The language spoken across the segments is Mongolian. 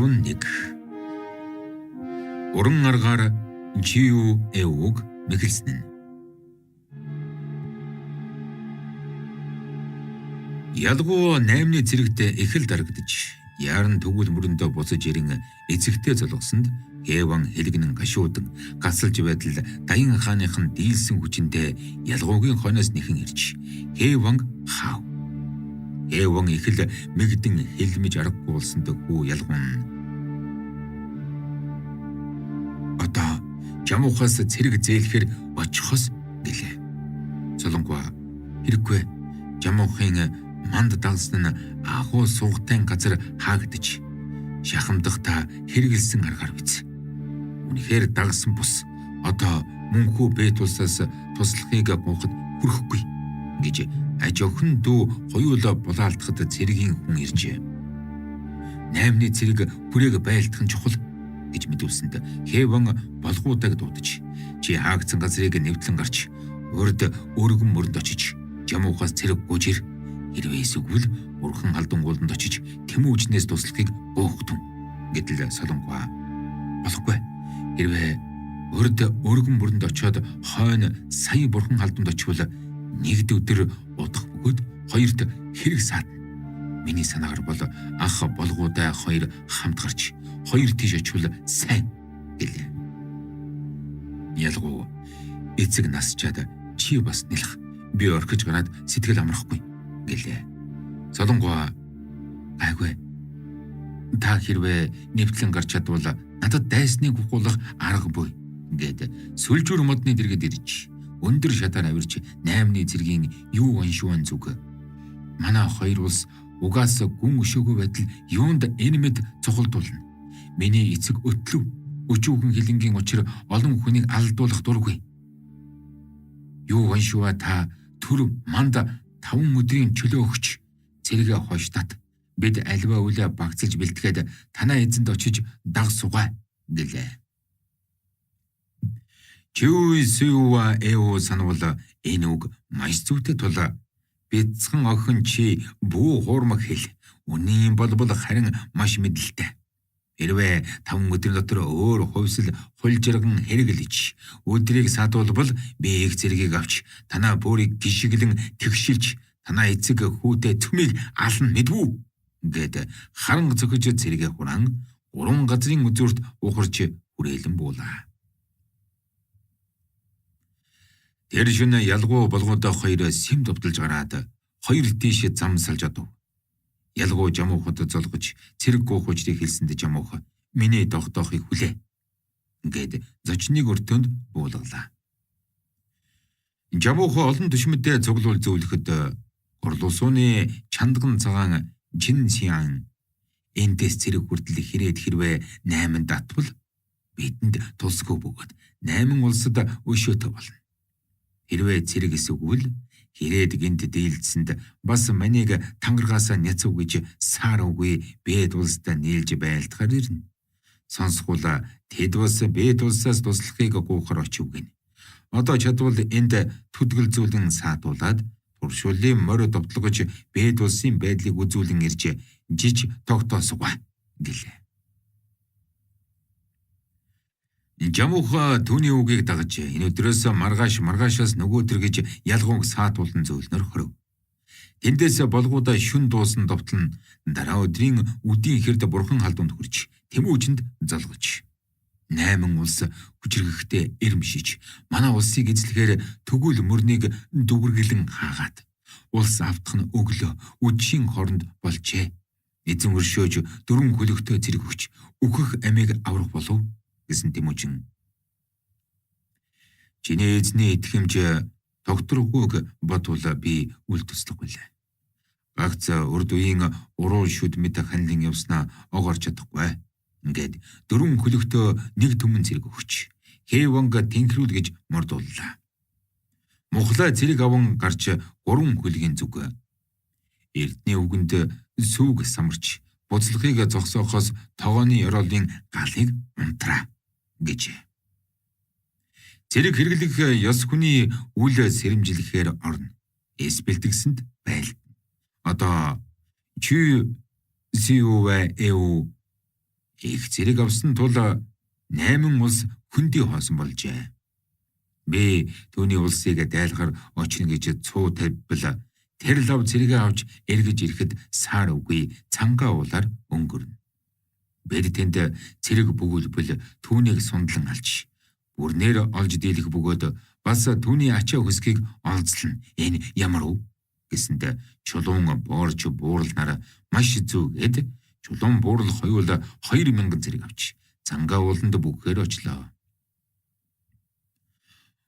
11. Уран аргаар Жиу Эуг мэхэлсэн нь. Ялгуу 8-ны зэрэгт их л дарагдаж, яаран төгөл мөрөндөө буцаж ирэн эцэгтэй золгосонд Хэван хэлгэнэн гашуудан гацалж байдал Даян хааных нь дийлсэн хүчинтэй ялгуугийн хойноос нэхэн ирж Хэванг хаав. Хэван их л мэгдэн хэлмэж аргагүй болсонд хүү ялгуун. Одоо Жамуухаас цэрэг зээлэхээр очихос гэлээ. Солонгуа хэрэггүй. Жамуухын манд дагсан нь агуу суугтай газар хаагдаж шахамдах та хэрэгэлсэн аргаар биз. Үнэхээр дагсан бус одоо мөнхүү бэт улсаас туслахыг гуйхад хүрэхгүй гэж аж охин дүү хоёулаа булаалтахад цэргийн хүн иржээ. 8-ны цэрэг хүрээг байлдах нь чухал гэж мэдүүлсэнд Хэван болгуудаг дуудаж чи хаагдсан газрыг нэвтлэн гарч урд өргөн мөрөнд очиж Жамуухаас цэрэг гуйж ир. Хэрвээ эсвэгвэл бурхан халдун ууланд очиж Тэмүүжнээс туслахыг гуйх тун гэдэл Солонгуа. Болохгүй. Хэрвээ урд өргөн мөрөнд очиод хойно сая бурхан халдунд очивол нэгд өдөр удах бөгөөд хоёрт хэрэг саадна. Миний санаагаар бол ах болгуудаа хоёр хамт гарч хоёр тийш очивол сайн гэлээ. Ялгуу эцэг насчаад чи бас нэлэх. Би орхиж гараад сэтгэл амрахгүй гэлээ. Солонгуа гайгүй. Та хэрвээ нэвтлэн гарч чадвал надад дайсныг ухуулах арга буй ингээд сүлжүүр модны дэргэд ирж өндөр шатаар авирч 8-ны цэргийн юу аншуан зүг. Манай хоёр улс угаас гүн өшөөгүй байтал юунд энэ мэд цухалдуулна. Миний эцэг өтлөв өчүүхэн хилэнгийн учир олон хүнийг алдуулах дургүй. Юу аншуа та төр манд 5 өдрийн чөлөө өгч цэргээ хойштат. Бид альва үлээ багцалж бэлтгээд танаа эзэнд очиж даг сугай гэлээ. Чүү сүүва эв санвал энэ үг маш зүйтэй тул бяцхан охин чи бүү хуурмаг хэл. Үнийн болбол харин маш мэдлэлтэй. Хэрвээ 5 өдрийн дотор өөр хувьсэл хулжирган хэрэглэж өдрийг садуулбал би их зэргийг авч танаа бүрийг гიშгэлэн тэгшилж танаа эцэг хүүтэй цөмийг ална мэдвүү гэд харанг зөхөж цэргээ хураан гурван газрын үзүүрт ухарч хүрээлэн буулаа. Тэр шөнө ялгуу болгоодоо хоёр сэм довтолж гараад хоёр тийш зам салж одов. Ялгуу Жамуухад золгож цэрэг гуйх учрыг хэлсэнд Жамуух миний тогтоохыг хүлээ ингээд зочныг өртөөнд буулгалаа. Жамуух олон төшмөдөө цуглуул зөвлөхөд Горлусууны чандган цагаан Жин Сян эндээс цэрэг хүртэл хэрээд хэрвээ 8 татвал бидэнд тулсгүй бөгөөд 8 улсад өшөөтэй болно. Хэрвээ цэрэг эсвэгвэл хэрээд гинт дийлдсэнд бас манийг тангаргаасаа няцав гэж саар үгүй бэд улстай нийлж байлдахаар ирнэ. Сонсгол тэд бас бэд улсаас туслахыг гуйхаар очив гин. Одоо чадвал энд түдгэл зүйлэн саатуулаад туршуулын морь довтлогож бэд улсын байдлыг үзүүлэн ирж жиж тогтоосгоо гэлээ. Жамууха түүний үгийг дагаж энэ өдрөөс маргааш маргаашаас нөгөө өдөр гэж ялгууг саатуулан зөөлнөр хорив. Тэндээс болгоудаа шүн дуусан довтлон дараа өдрийн үдийн хэрд бурхан халдунд хүрч Тэмүүжинд золгож 8 улс хүчрхэгтэй эрмшиж манай улсыг эзлэхээр төгөл мөрнийг дүгэргэлэн хаагаад улс автах нь өглөө үдшийн хооронд болжээ. Эзэн өршөөж дөрвөн хөлөгтэй зэрэг өгч үхэх амийг аврах болов гэсэн Тэмүүжин. Чиний эзний итгэмж тогтворгүйг бодвол би үл туслах байлаа. Гагц урд үеийн уруу шүд мэд ханлан явснаа огоорч чадахгүй. Ингээд дөрвөн хөлөгтөө нэг түмэн зэрэг өгч Хэванг тэнхрүүл гэж мордууллаа. Мухлаа зэрэг аван гарч гурван хөлгийн зүг. Эрдний үгэнд сүүг самарч буцлагыг зогсоохоос тогооны ёроолын галыг унтраа гэжээ. Зэрэг хэрэглэх ёс хүний үл сэрэмжлэхээр орно. Эс бэлтгэсэнд байлдана. Одоо чи сиүвэ эв Их зэрэг авсан тул 8 улс хөндий хоосон болжээ. Би түүний улсыг дайлахар очино гэж цуу тавьбал тэр лав зэрэгээ авч эргэж ирэхэд сар үгүй цангаа уулаар өнгөрнө. Бид тэнд цэрэг бөгөлбөл түүнийг сундлан алж бүрнээр олж дийлэх бөгөөд бас түүний ачаа хөсгийг олзлно. Энэ ямар өв гэсэнд Чулуун боорч буурланаар маш зүгээд Чулуун буурал хоёул 2000 зэрэг авч цангаа ууланд бүгхээр очлоо.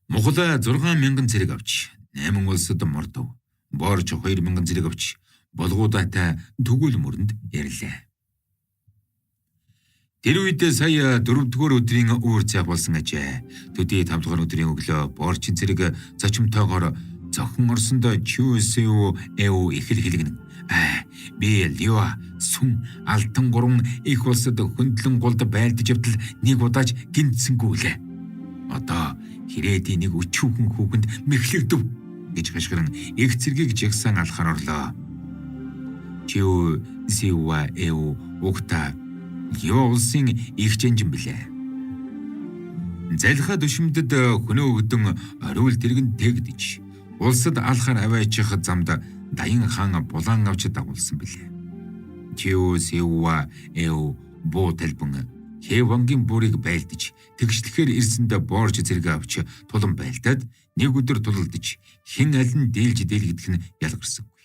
Мухлаа 6000 зэрэг авч 8 улсад мордов. Боорч 2000 зэрэг авч болгуудаатай төгөл мөрөнд ирлээ. Тэр үед сая 4-р өдрийн үүр цай болсон ажээ. Төдий 5-р өдрийн өглөө боорчин зэрэг зочимтойгоор зохин орсонд Чүсэв эв ихэл хэлгэнэ. Би Лио сүн алтан гурван их улсад хөндлөн гулд байлдаж явтал нэг удаач гинтсэнгүй лээ. Одоо хэрээдийн нэг өчүүхэн хүүхэнд мэхлэгдэв гэж хашгиран их цэргийг жагсаан алхаар орлоо. Чиу Сива эв угта Лио улсын их жанжин билээ. Залхаа төшөмдөд хөнөө өгдөн ориул тэрэгэн тэгдэж улсад алхаар аваачих замд Даян хаан булаан авч дагуулсан билээ. Чиу Сива эв буу талбан Хэвангийн бүрийг байлдаж тэгшлэхээр ирсэндээ боорж зэрэг авч тулан байлдаад нэг өдөр тулалдаж хэн аль нь дийлж дийлэгдэх нь ялгарсангүй.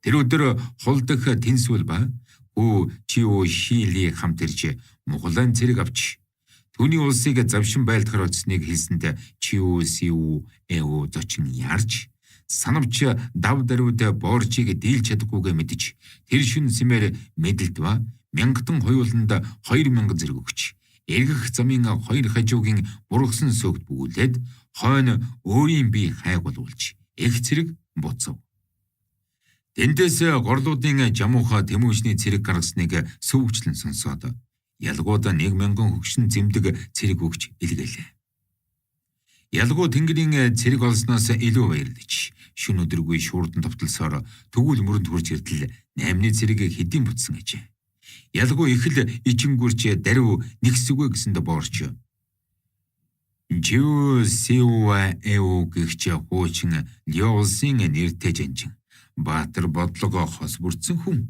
Тэр өдөр хулдах тэнсүүл ба хүү Чиу Шили хамт ирж Муглан цэрэг авч түүний улсыг завшин байлдахар очсныг хэлсэнд Чиу Сиу Эв зочин ярьж санавч дав даруйд боорчийг дийлж чадахгүйгээ мэдэж тэр шүн сэмээр мэдэлт ба мянгатан хоёуланд 2000 зэрэг өгч эргэх замын хоёр хажуугийн бургасан сөөгт бөгүүлээд хойно өөрийн бие хайгуулж их цэрэг буцав. Тэндээс горлуудын жамууха Тэмүүжний цэрэг гаргасныг сөвгчлэн сонсоод ялгууд 1000 хөгшин зэмдэг цэрэг өгч илгээлээ. Ялгуу тэнгэрийн цэрэг олсноос илүү баярлаж шүн өдөргүй шуурдан товтлосоор тэгвэл мөрөнд хурж ирдэл 8-ны цэрэг хэдийн бүтсэн ажээ. Ялгуу их л ичингүрч даруй нэгсүгэ гэсэнд боорч. Жив Сива эв гэгч хуучин Лио улсын нэртэй жанжин Баатар бодлого хос бүрдсэн хүн.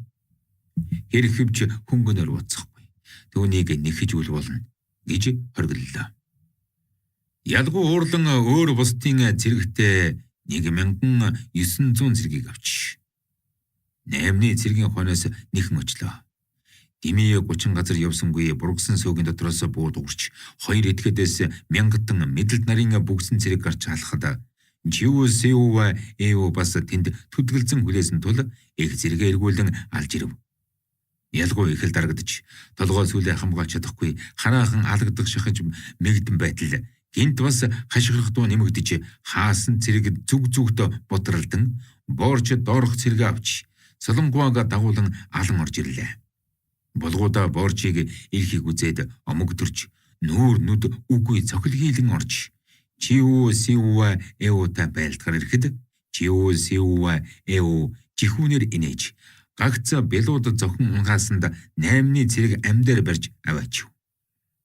Хэрхэвч хөнгөнөр уцахгүй. Түүнийг нэхэж үл болно гэж хоригдлоо. Ялгуу уурлан өөр бусдын цэрэгтэй 1900 цэргийг авч 8-ны цэргийн хойноос нэхэн очлоо. Дими 30 газар явсангүй бургасан сөөгийн дотроос бууд урч хоёр этгээдээс мянгатан мэдлд нарын бүгсэн цэрэг гарч халахад Жив Сив Эв бас тэнд түдгэлзэн хүлээсэн тул их зэрэгэ эргүүлэн алж ирэв. Ялгуу их л дарагдаж толгой сүлээ хамгаалж чадахгүй хараахан алагдах шахаж мэгдэн байтал гинт бас хашгирах дуу нэмэгдэж хаасан цэрэг зүг зүгт бутралдан боорч доорх цэрэг авч Солонгуаг дагуулan алан орж ирлээ. Булгуудаа боорчийг ирэхийг үзээд омог төрч нүүр нүд үгүй цохилгийлэн орж Чиу Сив Эвта байлдахар ирэхэд Чиу Сив Эв жихүүнээр инээж гагц бэлууд зохин унгаасанд 8-ны цэрэг амьдаар барьж аваачив.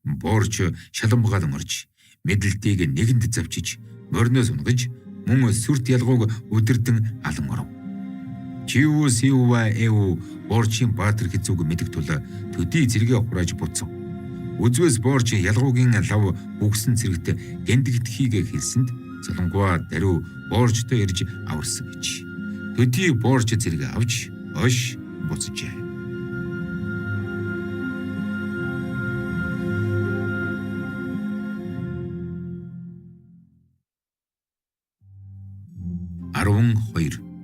Боорч шаламгаалan орж мэдлэлтийг нэгэнд завчиж морноос унгаж мөн сүрт ялгууг өдөрдөн алан оров. Чиу Сив Эв боорчийн баатар хэзүүг мэдэх тул төдий зэрэгэ хурааж буцав. Үзвээс боорч ялгуугийн лав бүгсэн цэрэгт гэндэгдэхийг хэлсэнд Солонгуа даруй боорчтой ирж аварсан гэж. Төдий боорч зэрэг авч ош буцжээ. 12.